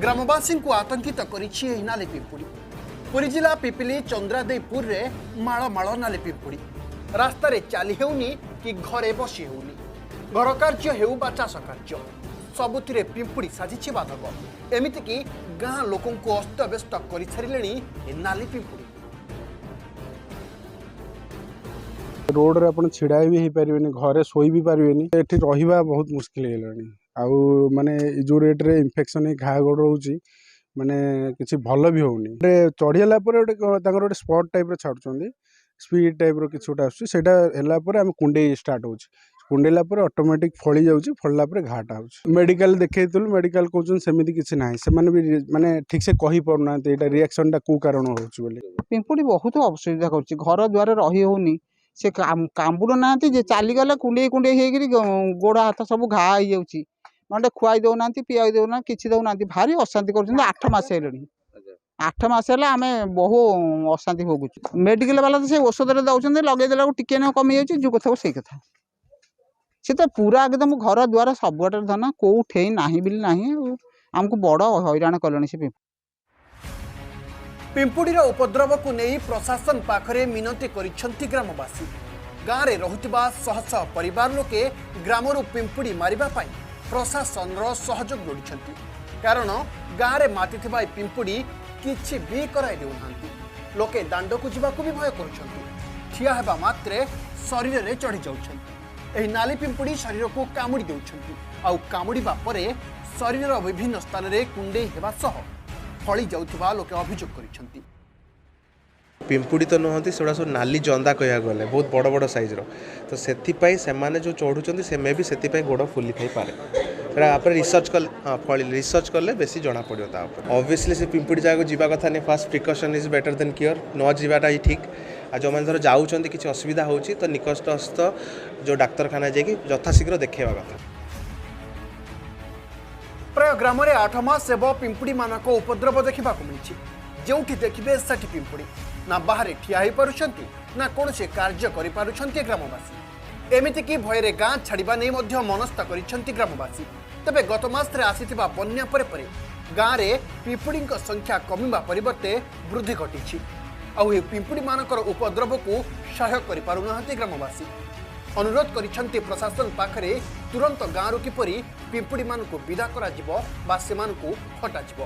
ଗ୍ରାମବାସୀଙ୍କୁ ଆତଙ୍କିତ କରିଛି ଏହି ନାଲି ପିମ୍ପୁଡ଼ି। ପୁରୀ ଜିଲ୍ଲା ପିପିଲି ଚନ୍ଦ୍ରାଦେଇପୁରରେ ମାଳ ମାଳ ନାଲି ପିମ୍ପୁଡ଼ି। ରାସ୍ତାରେ ଚାଲି ହେଉନି କି ଘରେ ବସି ହେଉନି। ଘର କାର୍ଯ୍ୟ ହେଉ ବା ଚାଷ କାର୍ଯ୍ୟ, ସବୁଥିରେ ପିମ୍ପୁଡ଼ି ସାଜିଛି ବାଧକ। ଏମିତିକି ଗାଁ ଲୋକଙ୍କୁ ଅସ୍ତବ୍ୟସ୍ତ କରିସାରିଲେଣି ଏ ନାଲି ପିମ୍ପୁଡ଼ି। ରୋଡ଼ରେ ଆପଣ ଛିଡ଼ା ବି ହେଇପାରିବେନି, ଘରେ ଶୋଇ ବି ପାରିବେନି। ଏଠି ରହିବା ବହୁତ ମୁସ୍କିଲ ହେଇଗଲାଣି। ଆଉ ମାନେ ଏ ଯେଉଁ ରେଟ୍ରେ ଇନଫେକ୍ସନ୍ ହେଇ ଘା ଗୋଡ଼ ରହୁଛି, ମାନେ କିଛି ଭଲ ବି ହେଉନି। ଗୋଟେ ଚଢ଼ିଗଲା ପରେ ଗୋଟେ ତାଙ୍କର ଗୋଟେ ସ୍ପଟ୍ ଟାଇପ୍ର ଛାଡ଼ୁଛନ୍ତି, ସ୍ପିଡ୍ ଟାଇପ୍ର କିଛି ଗୋଟେ ଆସୁଛି। ସେଇଟା ହେଲା ପରେ ଆମେ କୁଣ୍ଡେଇ ଷ୍ଟାର୍ଟ ହେଉଛି। କୁଣ୍ଡେଇଲା ପରେ ଅଟୋମେଟିକ୍ ଫଳି ଯାଉଛି, ଫଳିଲା ପରେ ଘାଟା ହେଉଛି। ମେଡ଼ିକାଲ ଦେଖେଇଥିଲୁ, ମେଡ଼ିକାଲ କହୁଛନ୍ତି ସେମିତି କିଛି ନାହିଁ। ସେମାନେ ବି ମାନେ ଠିକ୍ସେ କହିପାରୁନାହାନ୍ତି ଏଇଟା ରିଆକ୍ସନ୍ଟା କେଉଁ କାରଣ ହେଉଛି ବୋଲି। ପିମ୍ପୁଡ଼ି ବହୁତ ଅସୁବିଧା କରୁଛି। ଘର ଦ୍ୱାର ରହି ହେଉନି। ସେ କାମୁଡ଼ୁ ନାହାନ୍ତି ଯେ, ଚାଲିଗଲେ କୁଣ୍ଡେଇ କୁଣ୍ଡେଇ ହେଇକିରି ଗୋଡ଼ ହାତ ସବୁ ଘା ହେଇଯାଉଛି। ଗଣ୍ଡେ ଖୁଆଇ ଦେଉନାହାନ୍ତି, ପିଆଇ ଦେଉନାହାନ୍ତି, କିଛି ଦେଉନାହାନ୍ତି। ଭାରି ଅଶାନ୍ତି କରୁଛନ୍ତି। 8 ମାସ ହେଲେଣି, 8 ମାସ ହେଲା ଆମେ ବହୁ ଅଶାନ୍ତି ଭୋଗୁଛୁ। ମେଡ଼ିକାଲ ବାଲା ତ ସେ ଔଷଧରେ ଦେଉଛନ୍ତି, ଲଗେଇ ଦେଲାକୁ ଟିକେ ନାକୁ କମିଯାଉଛି। ଯୋଉ କଥାକୁ ସେଇ କଥା। ସେ ତ ପୁରା ଏକଦମ ଘର ଦ୍ୱାର ସବୁଆଡ଼େ ଧନ, କୋଉଠେଇ ନାହିଁ ବୋଲି ନାହିଁ। ଆଉ ଆମକୁ ବଡ଼ ହଇରାଣ କଲେଣି ସେ ପିମ୍ପୁଡ଼ି। ପିମ୍ପୁଡ଼ିର ଉପଦ୍ରବକୁ ନେଇ ପ୍ରଶାସନ ପାଖରେ ମିନତି କରିଛନ୍ତି ଗ୍ରାମବାସୀ। ଗାଁରେ ରହୁଥିବା ଶହ ଶହ ପରିବାର ଲୋକେ ଗ୍ରାମରୁ ପିମ୍ପୁଡ଼ି ମାରିବା ପାଇଁ ପ୍ରଶାସନର ସହଯୋଗ ଲୋଡ଼ିଛନ୍ତି। କାରଣ ଗାଁରେ ମାତିଥିବା ଏ ପିମ୍ପୁଡ଼ି କିଛି ବି କରାଇ ଦେଉନାହାନ୍ତି। ଲୋକେ ଦାଣ୍ଡକୁ ଯିବାକୁ ବି ଭୟ କରୁଛନ୍ତି। ଠିଆ ହେବା ମାତ୍ରେ ଶରୀରରେ ଚଢ଼ି ଯାଉଛନ୍ତି। ଏହି ନାଲି ପିମ୍ପୁଡ଼ି ଶରୀରକୁ କାମୁଡ଼ି ଦେଉଛନ୍ତି, ଆଉ କାମୁଡ଼ିବା ପରେ ଶରୀରର ବିଭିନ୍ନ ସ୍ଥାନରେ କୁଣ୍ଡେଇ ହେବା ସହ ଫଳି ଯାଉଥିବା ଲୋକେ ଅଭିଯୋଗ କରିଛନ୍ତି। ପିମ୍ପୁଡ଼ି ତ ନୁହନ୍ତି, ସେଗୁଡ଼ା ସବୁ ନାଲି ଜନ୍ଦା କହିବାକୁ ଗଲେ, ବହୁତ ବଡ଼ ବଡ଼ ସାଇଜ୍ର। ତ ସେଥିପାଇଁ ସେମାନେ ଯେଉଁ ଚଢ଼ୁଛନ୍ତି, ସେ ମେ ବି ସେଥିପାଇଁ ଗୋଡ଼ ଫୁଲି ଥାଇପାରେ। ସେଟା ଉପରେ ରିସର୍ଚ୍ଚ କଲେ, ହଁ, ଫଳି ରିସର୍ଚ୍ଚ କଲେ ବେଶୀ ଜଣାପଡ଼ିବ ତା ଉପରେ। ଅବଭିୟସଲି ସେ ପିମ୍ପୁଡ଼ି ଜାଗାକୁ ଯିବା କଥା ନାହିଁ। First precaution is better than cure। ନ ଯିବାଟା ହିଁ ଠିକ୍। ଆଉ ଯେଉଁମାନେ ଧର ଯାଉଛନ୍ତି, କିଛି ଅସୁବିଧା ହେଉଛି, ତ ନିକଟସ୍ଥ ଯେଉଁ ଡାକ୍ତରଖାନା ଯାଇକି ଯଥାଶୀଘ୍ର ଦେଖେଇବା କଥା। ପ୍ରାୟ ଗ୍ରାମରେ 8 ମାସ ହେବ ପିମ୍ପୁଡ଼ିମାନଙ୍କ ଉପଦ୍ରବ ଦେଖିବାକୁ ମିଳିଛି। ଯେଉଁଠି ଦେଖିବେ ସେଠି ପିମ୍ପୁଡ଼ି। ନା ବାହାରେ ଠିଆ ହୋଇପାରୁଛନ୍ତି, ନା କୌଣସି କାର୍ଯ୍ୟ କରିପାରୁଛନ୍ତି ଗ୍ରାମବାସୀ। ଏମିତିକି ଭୟରେ ଗାଁ ଛାଡ଼ିବା ନେଇ ମଧ୍ୟ ମନସ୍ଥ କରିଛନ୍ତି ଗ୍ରାମବାସୀ। ତେବେ ଗତ ମାସରେ ଆସିଥିବା ବନ୍ୟା ପରେ ପରେ ଗାଁରେ ପିମ୍ପୁଡ଼ିଙ୍କ ସଂଖ୍ୟା କମିବା ପରିବର୍ତ୍ତେ ବୃଦ୍ଧି ଘଟିଛି। ଆଉ ଏହି ପିମ୍ପୁଡ଼ିମାନଙ୍କର ଉପଦ୍ରବକୁ ସହ୍ୟ କରିପାରୁନାହାନ୍ତି ଗ୍ରାମବାସୀ। ଅନୁରୋଧ କରିଛନ୍ତି ପ୍ରଶାସନ ପାଖରେ, ତୁରନ୍ତ ଗାଁରୁ କିପରି ପିମ୍ପୁଡ଼ିମାନଙ୍କୁ ବିଦା କରାଯିବ ବା ସେମାନଙ୍କୁ ହଟାଯିବ।